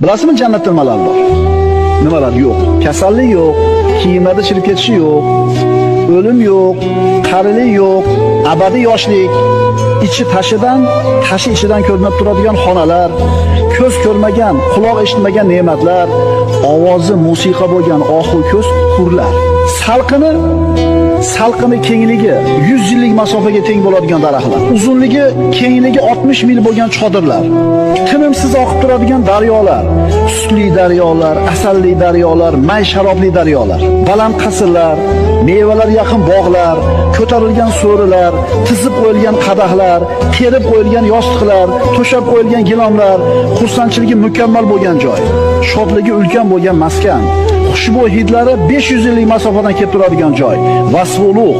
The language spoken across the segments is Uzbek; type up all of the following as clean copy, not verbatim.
Bilasizmi jannatda nimalar bor? Nimalar yo'q? Kasallik yo'q, kiyimlarda chirib ketishi yo'q, o'lim yo'q, qarilik yo'q, abadiy yoshlik, ichi tashidan, tashi ichidan ko'rinib turadigan xonalar, ko'z ko'rmagan, quloq eshitmagan ne'matlar, ovozi musiqa bo'lgan ohu ko'z hurlar. Salqini kengligi 100 yillik masofaga teng bo'ladigan daraxtlar, uzunligi, kengligi 60 mil bo'lgan chodirlar, tinimsiz oqib turadigan daryolar, sutli daryolar, asalli daryolar, may sharobli daryolar, baland qasrlar, mevalar yaqin bog'lar, ko'tarilgan so'rilar, tizib qo'yilgan qadahlar, terib qo'yilgan yostiqlar, to'shab qo'yilgan gilomlar, xursandchiligi mukammal bo'lgan joy, shodligi ulkan bo'lgan maskan, xushbo'y hidlari 500 yillik masofadan kelib turadigan joy, vasfi ulug',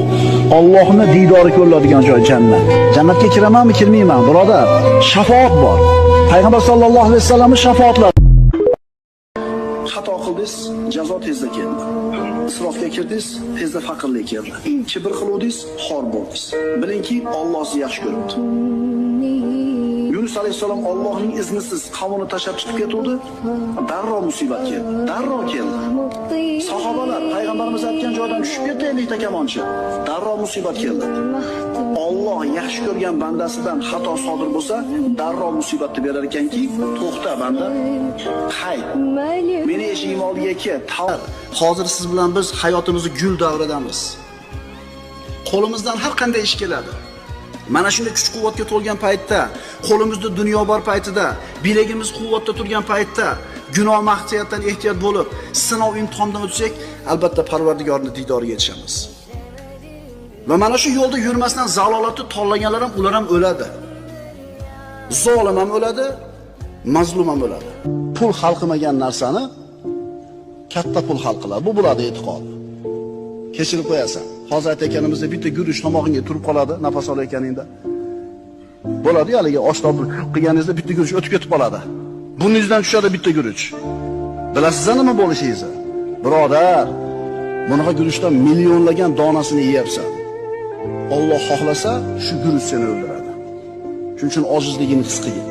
Allohning diydori ko'riladigan joy jannat. Jannatga kiramanmi, kirmayman, birodar? Shafoat bor. Payg'ambar sallallohu alayhi vasallamning shafoatlari. Xato qildingiz, jazo tezda keldi. Isrofga kirdingiz, tezda faqirlik keldi. Kibr qiluvdingiz, xor bo'ldingiz. Bilingki, Alloh sizni yaxshi ko'ribdi. Yunus alayhissalom Allohning iznisiz qavmini tashlab chiqib ketuvdi, darrov musibat keldi. Darrov keldi. Sahobalar payg'ambarimiz aytgan joydan tushib ketdi 50 ta kamonchi. Darrov musibat keldi. Alloh yaxshi ko'rgan bandasidan xato sodir bo'lsa, darrov musibatni berar ekanki, to'xta banda, qayt. Meni eshigim oldiga kel. Hozir siz bilan biz hayotimizni gul davridamiz. Qo'limizdan har qanday ish keladi. Mana shunday kuch-quvvatga to'lgan paytda, qo'limizda dunyo bor paytida, bilagimiz quvvatda turgan paytda, gunoh ma'siyatdan ehtiyot bo'lib, sinov imtihondan o'tsak, albatta Parvardigorning diydoriga yetishamiz. Va mana shu yo'lda yurmasdan zalolatni tanlaganlar ham, ular ham o'ladi. Zolim ham o'ladi, mazlum ham o'ladi. Pul hal qilmagan narsani katta pul hal qiladi. Bu bo'ladi e'tiqod. Kechirib qo'yasan. Hozir aytganimizda bitta guruch tomog'ingga turib qoladi, nafas olayotganingda. Bo'ladi haligi osh topib qilganingizda bitta guruch o'tib ketib qoladi. Burningizdan tushadi bitta guruch. Bilasizmi nima bo'lishingizni? Birodar, bunaqa guruchdan millionlagan donasini yeyapsan. Alloh xohlasa shu guruch seni o'ldiradi. Shuning uchun ojizligingni his qilgin.